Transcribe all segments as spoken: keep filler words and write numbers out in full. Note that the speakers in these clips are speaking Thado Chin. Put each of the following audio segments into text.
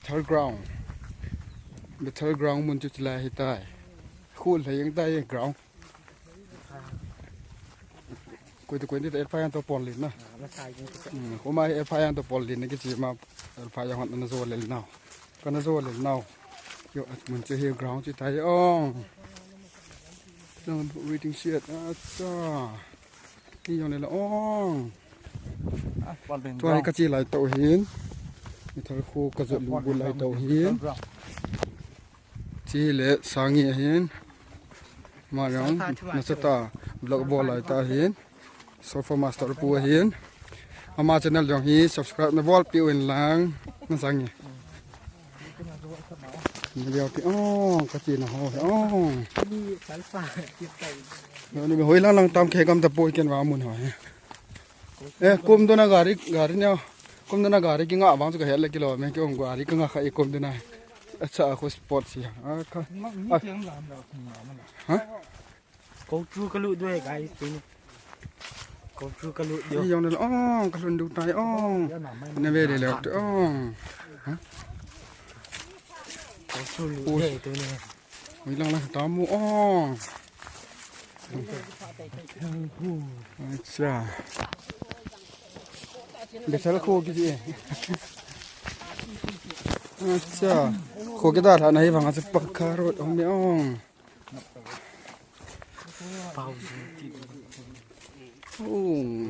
Bethel ground. Bethel ground mun chu chulai ahitai. Khu lhei jeng tai ground. Koi to koi ni ta F I R to pon lin na. Hmm, khu ma F I R to pon lin na kichi ma F I R hon na jo lel nau. Kana jo lel nau. Yo, mun chu hi ground chu tai ong. Waiting shed. Acha. Hi jong le la ong. Tua hi ka che lai tau hin. Bethel khu ka jot lung bu lai tau hin. Che le Sangi ahin. Ma jong na sa ta vlog bol lai ta hin. Sofa Master pu ahin. Ama channel jong hi subscribe na bol piu in lang. Na Sangi. Ni leo ti ong ka che na ho ong. Ni hoi lang lang tam khe kam ta poi ken va mun ho. Eh, kum dona gari, gari ne. Kum dona gari ki nga bang chu ka hel le kilo me ki ong gari ka nga kha i kum dona. Acha khu sport si. A kha. Ha? Kau chu ka lut doi guys tuni. Kau chu ka lut doi. Ni jong le ong ka lun du tai ong. Na ve le le ong. Ha? Kau chu lut doi tuni. Ui lang lang ta mu ong. Acha. Bethel khu ki ji. Acha. Khu ki da tha na hi vang a pakka road ong ni ong. Pau. Oh.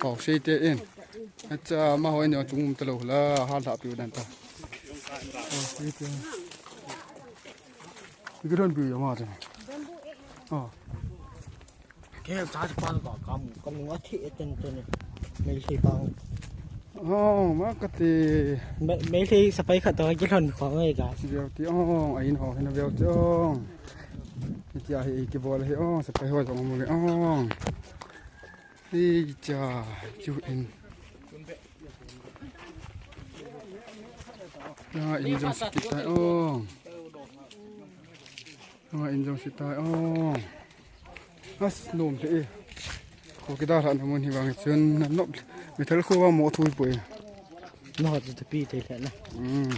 Pau sei te in. Acha ma hoi ni chung um ta lo la ha la piu dan ta. Pau sei te. Ki don piu ya ma ta. Oh. Ke cha cha pa ka kam kam nunga thi eten ten. Mei thei pa. Oh, ma ka ti. Mei thei sapai khat to ki lhon khong ei ka. Si veu ti ong, a in ho hin veu ti ong. Ti a hi ki bol hi ong, sapai ho jong mo le ong. Hi cha chu in. Na in jong si ki tai ong. Na in jong si tai ong. As nom le e. Khu ki da la na mun hi vang chun na nop. Bethel khu va mo thui poi. No ha chu pi te le na. Hmm.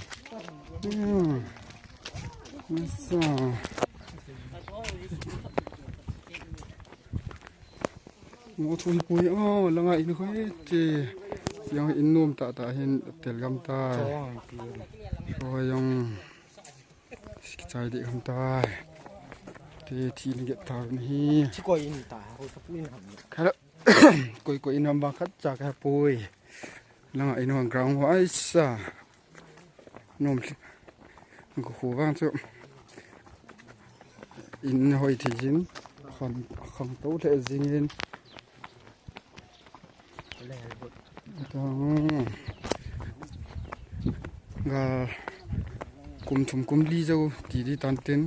Hmm. Masa. Mo thui poi o langa in khu e che. Yang in nom ta ta hin tel gam ta. Ho jong. Kichai deh ham tai. Te thi na get ta na hi. Chi koi in ta, koi ka pu in ham. Khala. Koi koi in ham ba khat cha ka poi. Langa in hon ground ho ai sa. Nom. Ko khu vang chu. In hoi thi jin. Khang khang to le jing in. Tang. Gal kum thum kum li jou ti di tan tin.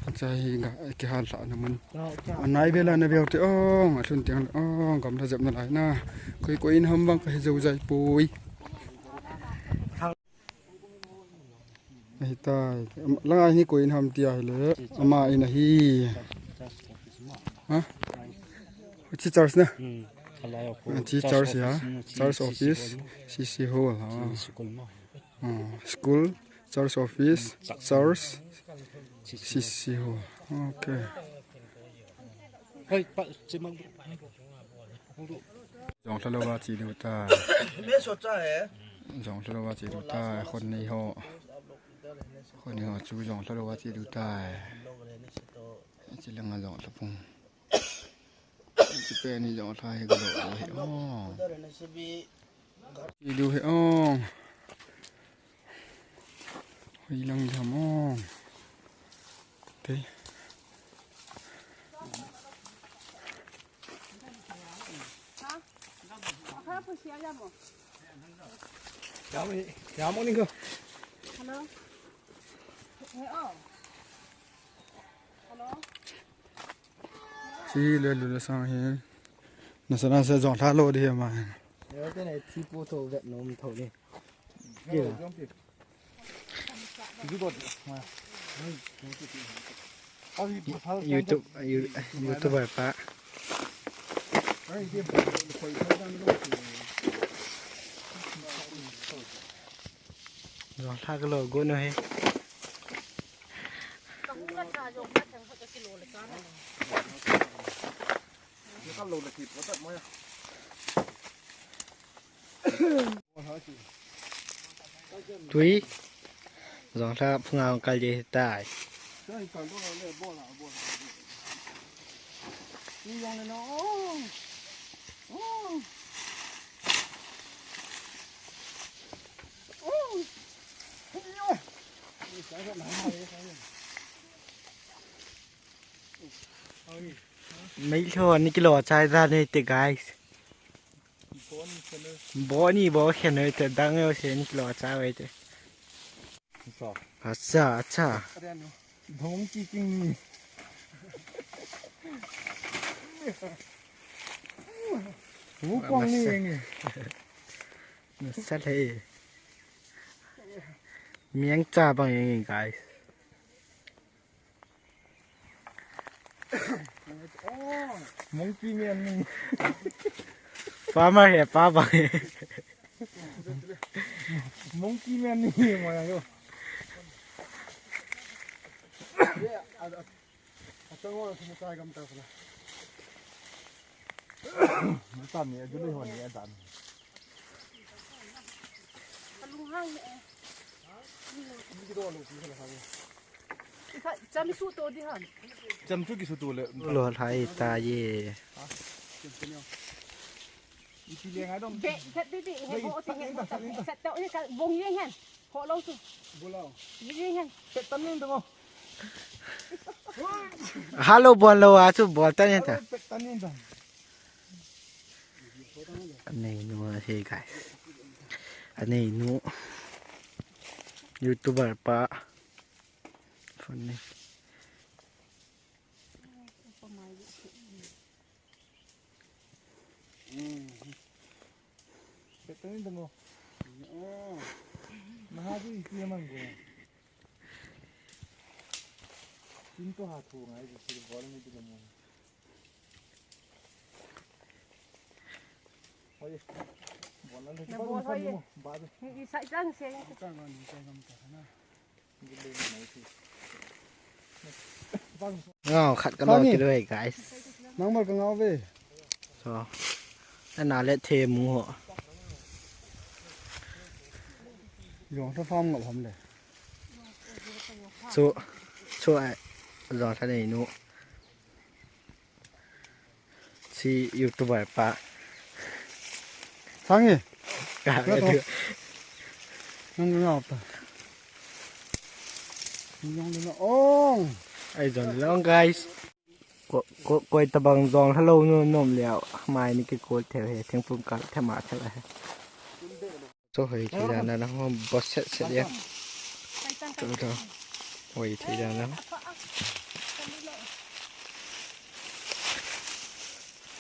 Acha hi ga ki hal la na mun. Anai vela na veu te ong, a lhun tiang ong, gam la jep na lai na. Koi koi in ham vang ka hi jou jai poi. Ahi tai. Langa hi koi in ham ti ahi le. Ama in ahi. Ha? Chi church na? Hmm. Chi church ya. Church office. C C hall. Ha. School ma. Oh, school, church office, church, C C hall. Okay. Hoi, pa, si mang. Jong lha lou va chi diu tai. Jong lha lou va chi diu tai. Khon nei ho. Khon nei ho chu jong lha lou va chi diu tai. Chi langa jong lha pung. Chi pe ni jong lha hi ga lou hi. Oh. Chi diu hi. Oh. Hoi lang jam o. Te. Hello. Hey, oh. Hello. Chi le lu le sang hi. Nasa nasa jong lha lou di hi ma. Yo te ne thi pu tho vet nom tho ni. YouTube, YouTuber pa. Jong lha ka lo go no he. Tui. Jong lha phunga kal je tai. Mei lho ni kilo chai da ni te, guys. Boni bo khen noi te dang yo se ni kilo chai wei te. Acha, acha. Dhong ki king ni. Wu kong ni ni. Nasa le. Miang cha bang yang, guys. Monkey man ni. Farmer he, farmer he. Monkey man ni, mo ya yo. Atang wa, sumukai gam ta pala. Mata ni, adu le ho ni, adan. Kalunghang ni eh. Cham chu kisu to le. Lo lhai ta ye. Be, khat be, be, he bo ti he bo ta. Sat to ni ka bong ye hen. Ho lo chu. Bo lo. Ye hen. Pet tan ni dong. Hello, bol lo a chu bol ta ni ta. Pet tan ni dong. Anei nu a he, guys. Anei nu. YouTuber pa. Phone ni. Pet tan ni dong. Maha ji iti man go. Tin to ha thu ngai ji si bol ni ti mo. Hoi. Bol na le. Na bol hoi. Ba de. Ni sa chang se. Chang ni chang gam ta na. Ngau khat ka lo kit uve, guys. Nang mal ka ngau ve. So. Ana le the mu ho. Jong sa farm ngau ham le. So, so ai. Jong sa nei nu. Si YouTuber pa. Sang e. Ka Ka to. Nang ngau ta. Nang le ong. Ai jong le ong, guys. Ko, ko, koi tabang jong hello no nom leo. Mai ni kikol thei he, thingphung kal thei ma thei he. Cho hoi thei dan na ho, bos set set ya. Cho cho. Hoi thei dan na.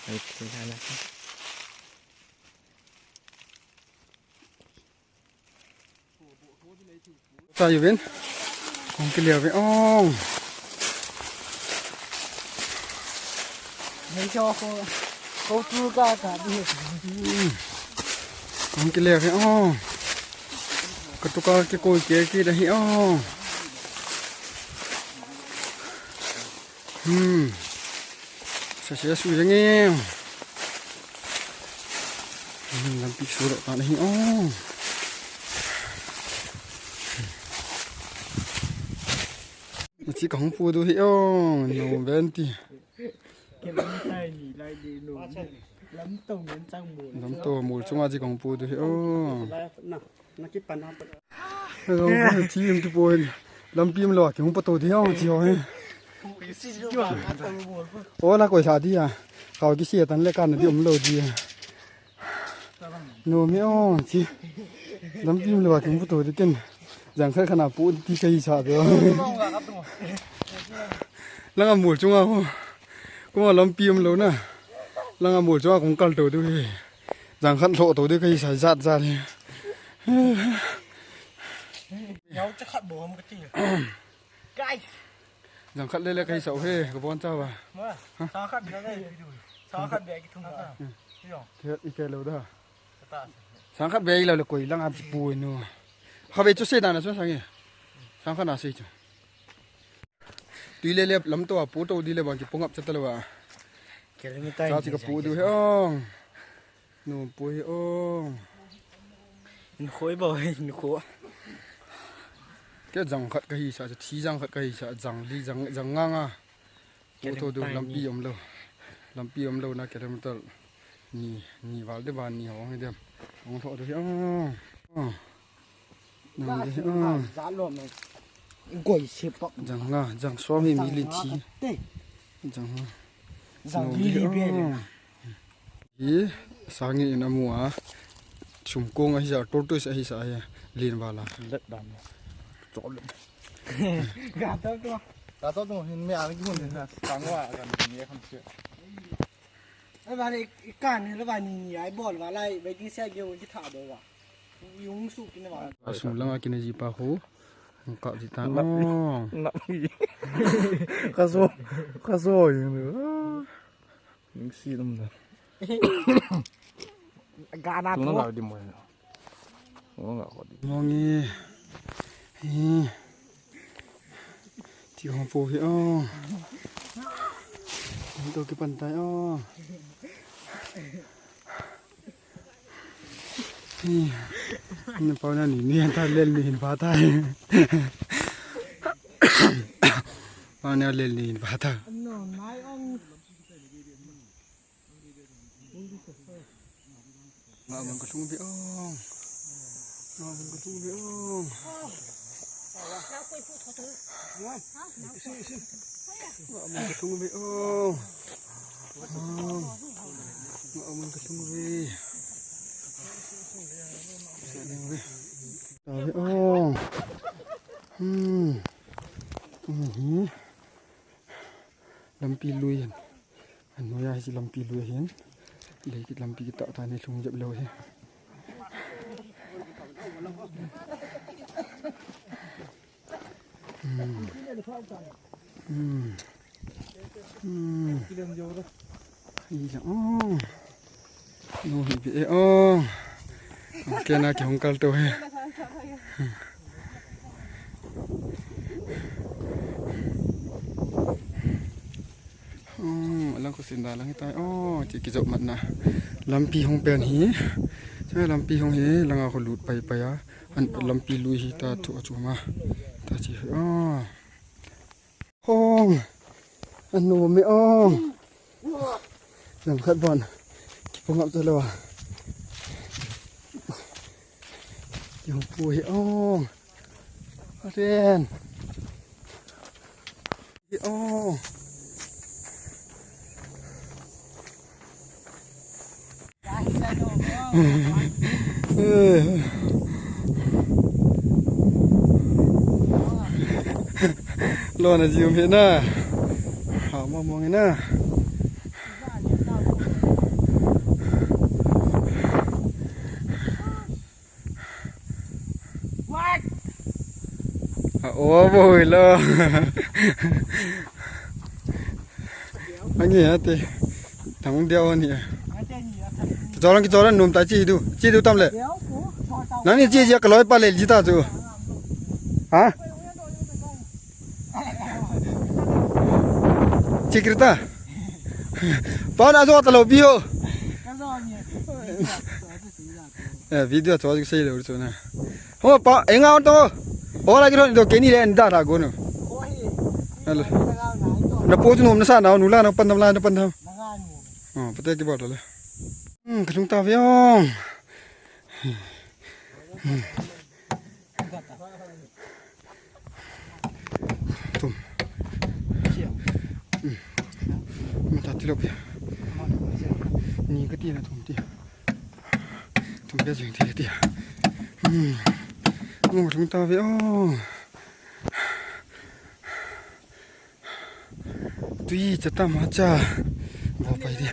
Hoi thei dan na. Cha yu vin. Kong kile ve ong. Hei cho ko. Ko tu ka ka di. Kong kile ve ong. Ka tu ka ke koi ke ki da hi ong. Hmm. Sa sia su jeng e. Hmm, lampi su lo ta na hi ong. Chi ka hung pu du hi ong. No venti. Lam to mul chunga chi ka hung pu du hi ong. Hello, thi em tu po hin. Lampi em lo, ki hung pa to di hong chi ho hin. O la koi sa di ya. Kau ki sia tan le kan di um lo di ya. No mi o chi. Lampi em lo, ki hung pa to di ken. Jang khat khana pu ti kai sa do. Langa mul chunga ho. Kuma lampi em lo na. Langa mul chunga kung kal to du hi. Jang khat lho to di kai sa jat jat hi. Yau cha khat bo ham ka ti. Guys. Jang khat le le kai sau he, ka bon cha ba. Ma, cha khat na le. Sang khat beh kithum ta. Yo. Ke, i ke lo da. Kata se. Sang khat beh i lo le koi lang a pu nu. Kha beh chu se da na chu sang e. Sang khat na se chu. Tui le le lam to a pu to di le bang ki pung ap cha ta lo a. Kilometer sa chi ka pu du he ong. Nu pu he ong. In khoi ba he in kho. Ke jang khat ka hi sa, thi jang khat ka hi sa, jang li jang, jang nga nga. Pu to du lampi om lo. Lampi om lo na kilometer ni, ni val de ba ni hong he dem. Hong tho du he ong. Ong. Nang de, ah. Goi se pak. Jang nga, jang som hi mi lin thi. Jang nga. Jang li li be le. Hi, sangi in amu a. Sum kong ahi sa, tortoise ahi sa ya. Lin wala. Let dam. Chol. Ga to to. Ga to to hin me a ki hun na. Sang wa kan ni kan se. Ai ba ni kan ni la ba ni ai bol wala waiting shed ge ki tha do wa. Yung su kin wa. Asung lang a kin ji pa ho. Ang kap ji ta. Nap. Kaso, kaso yung. Ning si dum da. Gana. Tung na di mo. Tung na ko di. Mongi. Hi. Ti hong po hi o. Ning to ki pan tai o. Ni pau na ni, ni ta lel ni hin pa ta. Pau na lel ni hin pa ta. Nga man ka thung be ong. Nga man ka thung be ong. Nga man ka thung be ong. Nga man ka thung be. Sa ding be. Sa be ong. Hmm. Hmm. Lampi lui hin. An noi a hi lampi lui hin. Lei kit lampi kit ta ta ni lhung jep lou hi. Hmm. Hmm. Hmm. Hi la, oh. No hi be, oh. Okay, na ki hung kal to he. Oh, alang ko sinda lang hitai. Oh, chi ki jop mat na. Lampi hung pen hi. Cha lampi hung hi, langa ko lut pai pai a. An lampi lui hi ta thu a chu ma. Ta chi hi. Oh. Ong. Anu me ong. Jang khat bon. Ki pung ap ta lo a. Ki hung pu hi ong. Aren. Hi ong. Lona jiu me na. Ha mo mo na. What? A o bo lo. Angi ate. Tang dia oni. Kichoran kichoran num ta chi du. Chi du tam le. Nani chi ji ka loi pa le ji ta chu. Ha? Chi kir ta. Pa na jo ta lo bi ho. Eh, video cho ji sei lo chu na. Ho pa, enga on to. Ho la ki ro ni to keni le nda ta go no. Hello. Na po chu nom na sa na nu la na pan dam la na pan dam. Oh, pate ki bol le. Hmm, ka lhung ta ve ong. Hmm. Tum. Hmm. Mata tilok ya. Ni ka ti na tum ti. Tum ka jing ti ti. Hmm. Mo tum ta ve o. Tui cha ta ma cha. Bo pai di.